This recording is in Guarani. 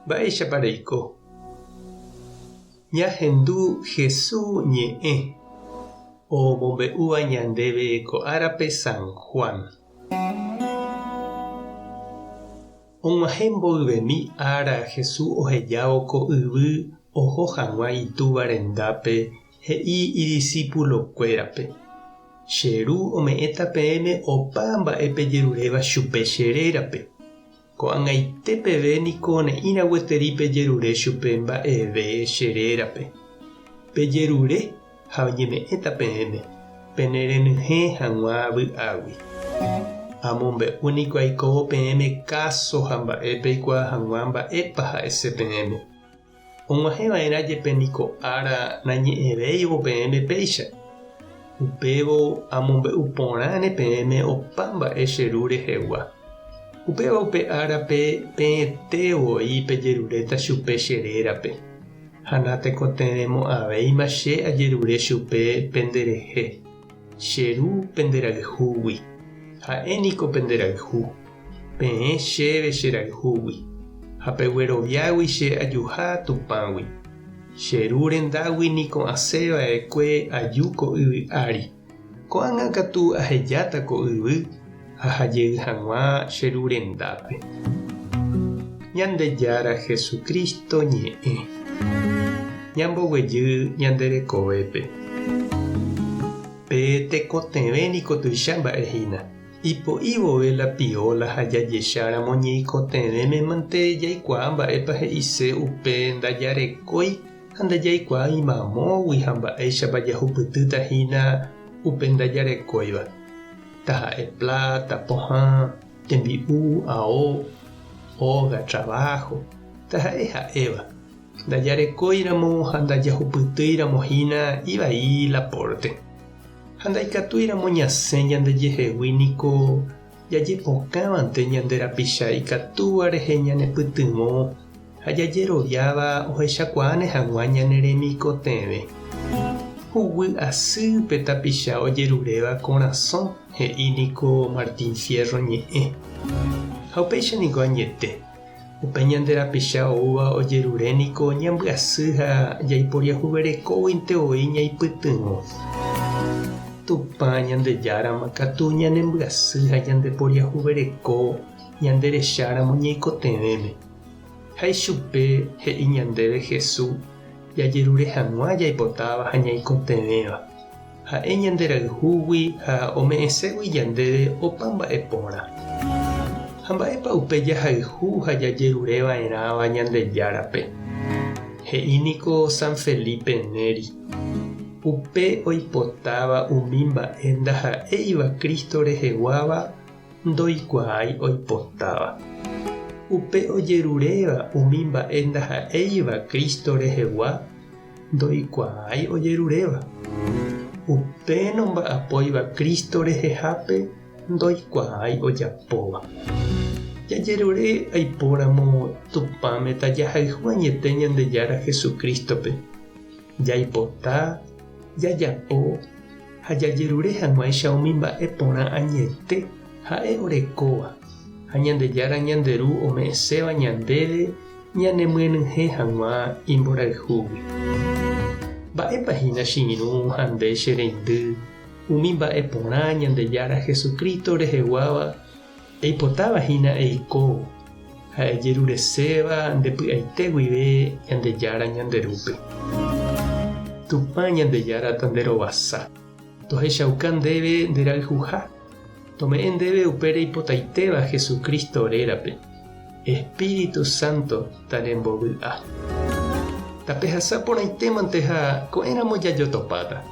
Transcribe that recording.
Mba'éichapa reiko? Ñahendu Hesu ñe'ẽ omombe'úva ñandéve ko árape San Juan. Og̃uahẽ mboyvemi ára Hesu ohejávo ko yvy oho hag̃ua Itúva rendápe he'i idisípulokuérape, Che Ru ome'ẽta peẽme opa mba'e pejeruréva chupe che rérape. Ko'ag̃aite peve niko ne'ĩra gueteri pejerure chupe mba'eve che rérape. Pejerure ha oñeme'ẽta peẽme, pene renyhẽ hag̃ua vy'águi. Amombe'u niko aikóvo peẽme káso ha mba'e peikuaa hag̃ua mba'épa ha'ese peẽme. Og̃uahẽ va'erã jepe niko ára nañe'ẽvéivo peẽme péicha. Upévo amombe'u porãne peẽme opa mba'e che Ru rehegua. Upéva upe árape peẽte voi pejeruréta chupe che rérape, ha natekotevẽmo'ãvéima che ajerure chupe penderehe, che Ru penderayhúgui. Ha'e niko penderayhu. Peẽ chéve che rayhúgui, ha pegueroviágui che ajuha Tupãgui. Che Ru rendágui niko asẽ va'ekue aju ko yvy ári. Ko'ág̃a katu ahejáta ko yvy aha jey hag̃ua che Ru rendápe. Ñandejára Jesucristo ñe'ẽ. Ñamboguejy ñande rekovépe. Pe tekotevẽ niko tuicha mba'e hína. Ipo'i vove la pióla ha jajecháramo ñeikotevẽme mante jaikuaa mba'épa he'ise upe ndajarekói ha ndajaikuaái mamógui ha mba'éichapa jahupytýta hína upe ndajarekóiva, taha'e pláta, pohã, tembi'u, ao, óga, traváho, taha'e ha'éva. Ndajarekóiramo ha ndajahupytýiramo hína ivai la pórte. Ha ndaikatúiramo ñasẽ ñandejehegui niko jajepokãvante ñande rapicha ikatúva rehe ñanepytyvõ ha jajeroviáva ohechakuaáne hag̃ua ñane remikotevẽ. Huguy asy pe tapicha ojeruréva korasõ, he'i niko Martín Fierro ñe'ẽ. Ha upéicha niko añete. Upe ñande rapicha oúva ojerure niko ñambyasy ha jaiporiahuverekóguinte voi ñaipytyvõ. Tupã Ñandejárama katu ñanembyasy ha ñandeporiahuvereko ñande recháramo ñaikotevẽme. Ha ichupe he'i ñandéve Hesu jajerure hag̃ua jaipotáva ha ñaikotevẽva. Ha'e ñanderayhúgui ha ome'ẽségui ñandéve opa mba'e porã. Ha mba'épa upe jahayhu ha jajerure va'erãva Ñandejárape? He'i niko San Felipe Neri, Upe oipotáva umi mba'e ndaha'éiva Cristo reheguáva ndoikuaái oipotáva. Upe ojeruréva umi mba'e ndaha'éiva Cristo rehegua ndoikuaái ojeruréva. Upe nomba'apóiva Cristo rehehápe ndoikuaái ojapóva. Jajerure aipóramo Tupãme tajahayhu añete Ñandejára Jesucristo-pe, jaipota, jajapo ha jajerure hag̃uáicha umi mba'e porã añete Ha'e orekóva ha Ñandejára ñande Ru ome'ẽséva ñandéve ñanemyenyhẽ hag̃ua imborayhúgui. Mba'épa hína che irũ ha nde che reindy umi mba'e porã Ñandejára Jesucristo reheguáva eipotáva hína eiko ha ejerureséva nde py'aite guive Ñandejára ñande Rúpe? Tupã Ñandejára tanderovasa, tohechauka ndéve nde rayhuha, tome'ẽ ndéve upe reipotaitéva Jesucristo rérape. Espíritu Santo tanembovy'a. Tapehasa porãitémante ha ko'ẽramo jajotopáta.